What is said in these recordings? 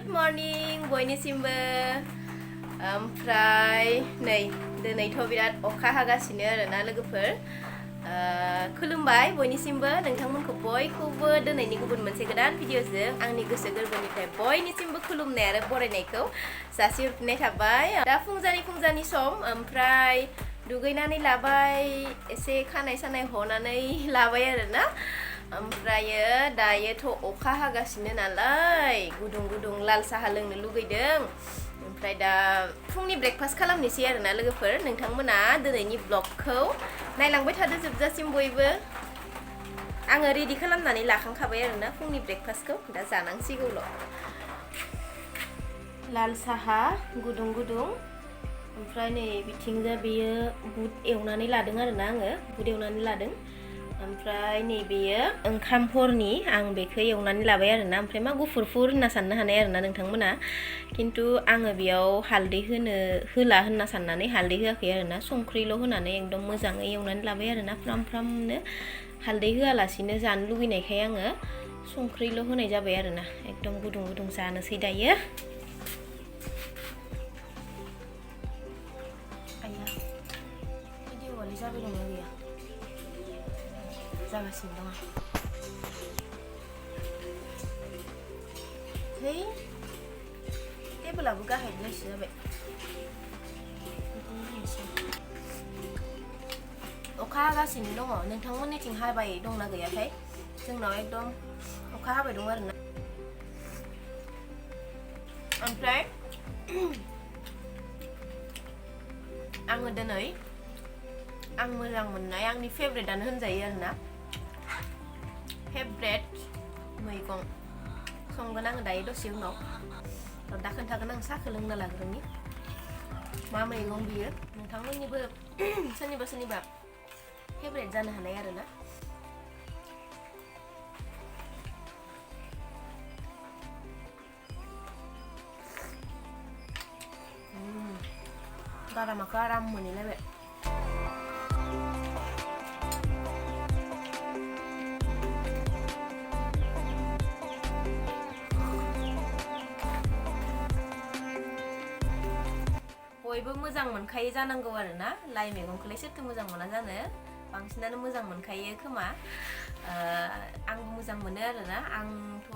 Good morning बयनिसिमबो ओमफ्राय नै दिनैथ' बिराद अखा हागासिनो आरोना लोगोफोर खुलुमबाय बयनिसिमबो नोंथांमोनखौ बयखौबो दिनैनि गुबुन मोनसे गोदान भिडिअजों आंनि गोसो गोरबोनिफ्राय बयनिसिमबो खुलुमनाय आरो बरायनायखौ जासिहरफिननाय थाबाय दा फुंजानि सम ओमफ्राय दुगैनानै लाबाय एसे खानाय सानाय हनानै लाबाय आरोना ओमफ्रायो दायोथ' अखा हागासिनो नालाय गुदुं गुदुं लाल साहा लोंनो लुगैदों ओमफ्राय दा फुंनि ब्रेकफास्ट खालामनोसै आरोना लोगोफोर नोंथांमोना दिनैनि ब्लगखौ नायलांबाय थादो जोबजासिम बयबो आङो रेडि खालामनानै लाखांखाबाय आरोना फुंनि ब्रेकफास्टखौ दा जानांसिगौल' लाल साहा गुदुं गुदुं ओमफ्राय नै बिथिंजा बेयो बुट एवनानै लादों आरोना आङो बुट एवनानै लादों ओमफ्राय नै बेयो ओंखाम हरनि आं बेखौ एवनानै लाबाय आरोना ओमफ्राय मा गुफुरफुर होनना साननो हानाय आरोना नोंथांमोना खिन्थु आङो बेयाव हालदै होला होनना साननानै हालदै होआखै आरोना संख्रिल' होनानै एकदम मोजाङै एवनानै लाबाय आरोना फ्राम फ्रामनो हालदै होआलासिनो जानो लुगैनायखाय आङो संख्रिल' होनाय जाबाय आरोना एकदम गुदुं गुदुं जानोसै दायो आया भिडिअ'आलाय जाबाय दंना गैया जागासिनो दङ है टेबोलाबो गाहायलायसो जाबाय अखा हागासिनो दङ नोंथांमोननिथिं हाबाय दंना गैयाथाय जोंनाव एकदम अखा हाबाय दं आरोना ओमफ्राय आङो दिनै आं मोजां मोननाय आंनि फेभरेटआनो होनजायो आरोना फेभरेट मैगं संगोन आङो दायो दसे उनाव दा खोन्थागोन आं साहाखौ लोंना लाग्रोनि मा मैगं बियो नोंथांमोननिबो सोरनिबा फेभरेट जानो हानाय आरोना गारामाखौ आराम मोनहैलायबाय बयबो मोजां मोनखायो जानांगौ आरोना लाइ मैगंखौलाय सोरथो मोजां मोना जानो बांसिनानो मोजां मोनखायो खोमा आंबो मोजां मोनो आरोना आंथ'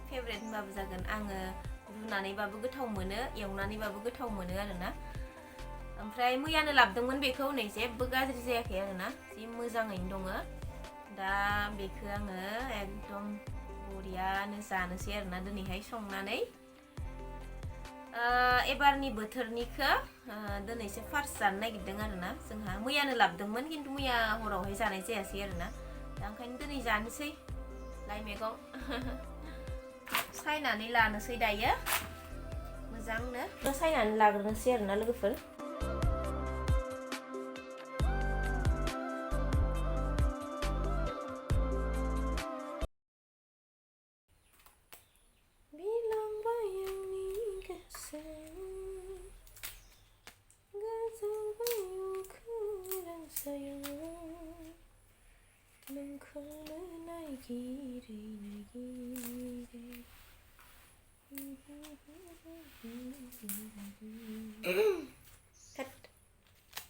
फेभरेट होनबाबो जागोन आङो रुनानैबाबो गोथाव मोनो एवनानैबाबो गोथाव मोनो आरोना ओमफ्राय मैयानो लाबोदोंमोन बेखौ नै जेबो गाज्रि जायाखै आरोना जि मोजाङैनो दङ दा बेखौ आङो एकदम बरियानो जानोसै आरोना दिनैहाय संनानै एबारनि बोथोरनिखौ दिनैसो फार्स्ट जानो नागिरदों आरोना जोंहा मैयानो लाबोदोंमोन खिन्थु मैया हरावहाय जानाय जायासै आरोना दा ओंखायनो दिनै जानोसै लाइ मैगं सायनानै लानोसै दायो मोजांनो सायनानै लाग्रोनोसै आरोना लोगोफोर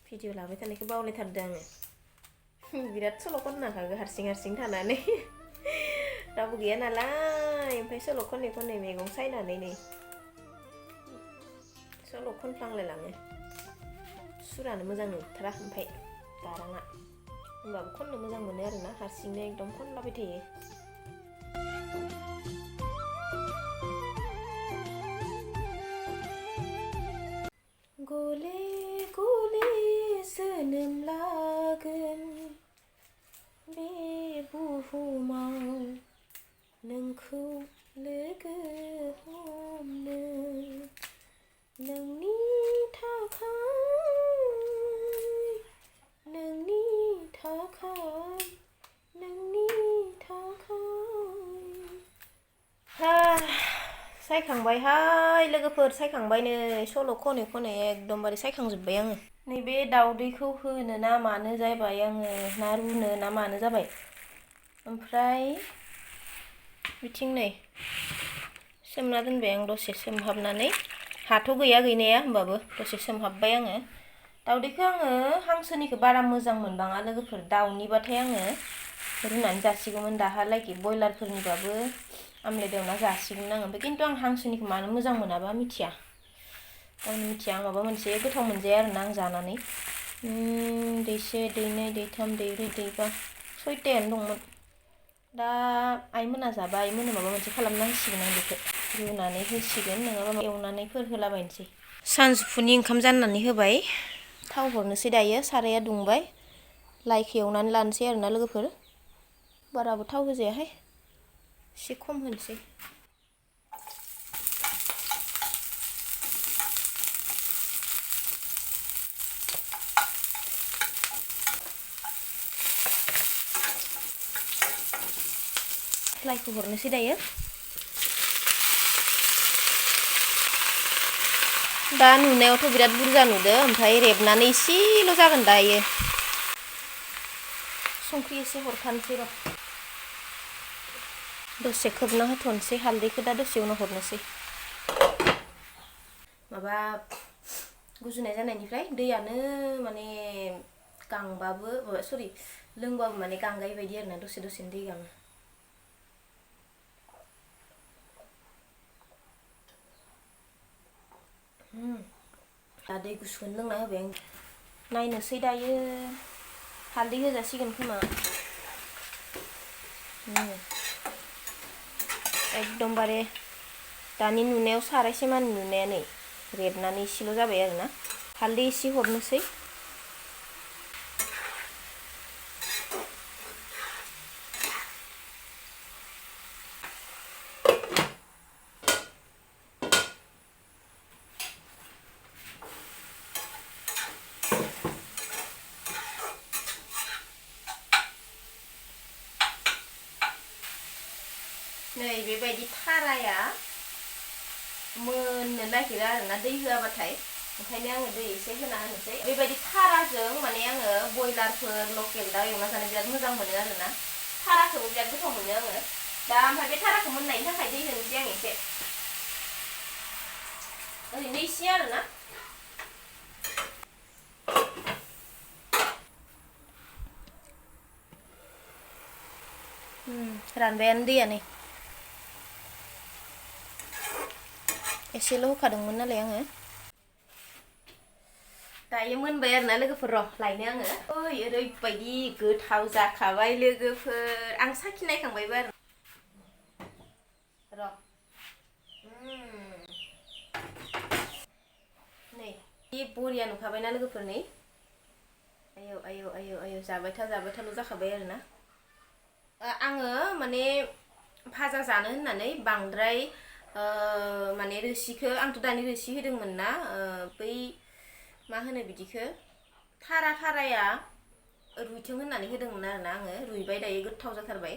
भिडिअ लाबाय थानायखौ बावलायथारदों आङो बिराद सल' खननो हाखागो हारसिं थानानै रावबो गैया नालाय ओमफ्राय सल' खनै मैगं सायनानै नै सल' खनफ्लांलायलाङो सुरानो मोजां नंथारा ओमफ्राय गाराङा होमबाबो खननो मोजां मोनो आरोना हारसिंनो एकदम खनलाबाय थायो गले गले जोनोम लागोन बे बुहुमाव नोंखौ लोगो हमनो नोंनि थाखाय सायखांबायहाय लोगोफोर सायखांबाय नै सल' खनै एकदमबारे सायखांजोब्बाय आङो नैबे दाउदैखौ होनो ना मानो जाबाय आङो ना रुनो ना मानो जाबाय ओमफ्राय बिथिं नै सोमना दोनबाय आं दसे सोमहाबनानै हाथ' गैया गैनाया होमबाबो दसे सोमहाबबाय आङो दाउदैखौ आङो हांसोनिखौ बारा मोजां मोनबाङा लोगोफोर दाउनिबाथाय आङो रुनानै जासिगौमोन दाहालागि बयलारफोरनिबाबो आमलेट एवना जासिगौमोन आङो ओमफ्राय खिन्थु आं हांसोनिखौ मानो मोजां मोनाबा मिथिया आंनो मिथिया आं माबा मोनसे गोथाव मोनजाया आरोना आं जानानै दैसे दैनै दैथाम दैब्रै दैबा 6थायानो दंमोन दा आइमोना जाबा आइमोना माबा मोनसे खालामना होसिगोन आं बेखौ रुनानै होसिगोन नङाबा एवनानैफोर होलाबायनोसै सानजौफुनि ओंखाम जाननानै होबाय थाव हरनोसै दायो साराया दुंबाय लाइखौ एवनानै लानोसै आरोना लोगोफोर बाराबो थाव होजायाहाय एसे खम होनोसै लाइखौ हरनोसै दायो दा नुनायावथ' बिराद बुरजा नुदो ओमफ्राय रेबनानै एसेल' जागोन दायो संख्रि एसे हरखानोसै र' दसे खोबना होथ'नोसै हालदैखौ दा दसे उनाव हरनोसै माबा गुजुनाय जानायनिफ्राय दैयानो माने गांबाबो सरि लोंबाबो माने गांगाय बायदि आरोना दसे दसेनो दै गाङो दा दै गुसुखौनो लोंना होबाय आं नायनोसै दायो हालदै होजासिगोन खोमा एकदमबारे दानि नुनायाव सारायसे मानि नुनाया नै रेबनानै एसेल' जाबाय आरोना हालदै एसे हरनोसै नै बेबायदि थाराया मोननो नागिरा आरोना दै होआबाथाय ओंखायनो आङो दै एसे होना होनोसै बेबायदि थाराजों माने आङो बयलारफोर लकेल दाउ एवना जानो बिराद मोजां मोनो आरोना थाराखौबो बिराद गोथाव मोनो आङो दा ओमफ्राय बे थाराखौ मोननायनि थाखाय दै होनोसै आं एसे ओरैनो एसे आरोना रानबायानो दैया नै एसेल' होखादोंमोन नालाय आङो दायो मोनबाय आरोना लोगोफोर र' लायनो आङो ओइ ओरैबायदि गोथाव जाखाबाय लोगोफोर आं साखि नायखांबायबो आरो र' नै बे बरिया नुखाबायना लोगोफोर नै आयौ आयौ आयौ आयौ जाबायथाल' जाखाबाय आरोना आङो माने भाजा जानो होननानै बांद्राय माने रोसिखौ आंथ' दानि रोसि होदोंमोन ना बै मा होनो बिदिखौ थाराया रुइथों होननानै होदोंमोन आरोना आङो रुइबाय दायो गोथाव जाथारबाय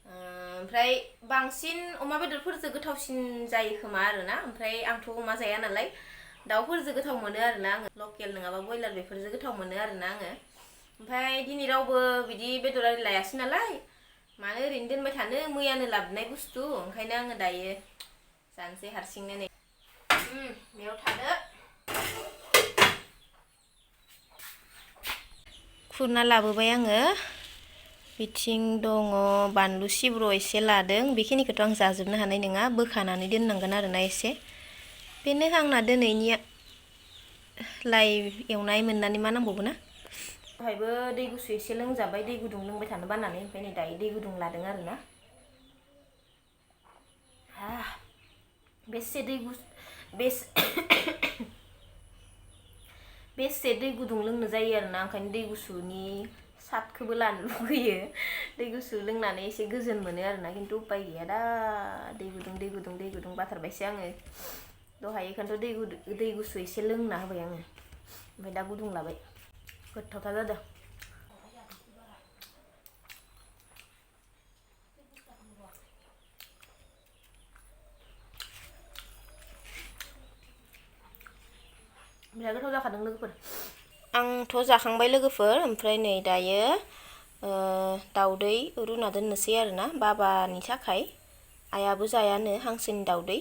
ओमफ्राय बांसिन अमा बेदरफोरजों गोथावसिन जायो खोमा आरोना ओमफ्राय आंथ' अमा जाया नालाय दाउफोरजों गोथाव मोनो आरोना आङो लकेल नङाबा बयलार बेफोरजों गोथाव मोनो आरोना आङो ओमफ्राय दिनै रावबो बिदि बेदर आरि लायासै नालाय मानो ओरैनो दोनबाय थानो मैयानो लाबोनाय बुस्थु ओंखायनो आङो दायो जानोसै हारसिंनो नै बेयाव थादो खुरना लाबोबाय आङो बिथिं दङ बानलु सिब्र' एसे लादों बेखिनिखौथ' आं जाजोबनो हानाय नङा बोखानानै दोननांगोन आरोना एसे बेनो आंना दिनैनिया लाइ एवनाय मोननानै मा नांबावगौ ना दहायबो दै गुसु एसे लोंजाबाय दै गुदुं लोंबाय थानो बानानै ओमफ्राय नै दायो दै गुदुं लादों आरोना बेसे दै गुदुं लोंनो जायो आरोना ओंखायनो दै गुसुनि सातखौबो लानो लुगैयो दै गुसु लोंनानै एसे गोजोन मोनो आरोना खिन्थु उपाय गैया दा दै गुदुं बाथारबायसो आङो दहाय बेखायनोथ' दै गुसु एसे लोंना होबाय आङो ओमफ्राय दा गुदुं लाबाय गोथावथार जादों बिराद गोथाव जाखादों लोगोफोर आंथ' जाखांबाय लोगोफोर ओमफ्राय नै दायो दाउदै रुना दोननोसै आरोना बाबानि थाखाय आइयाबो जायानो हांसोनि दाउदै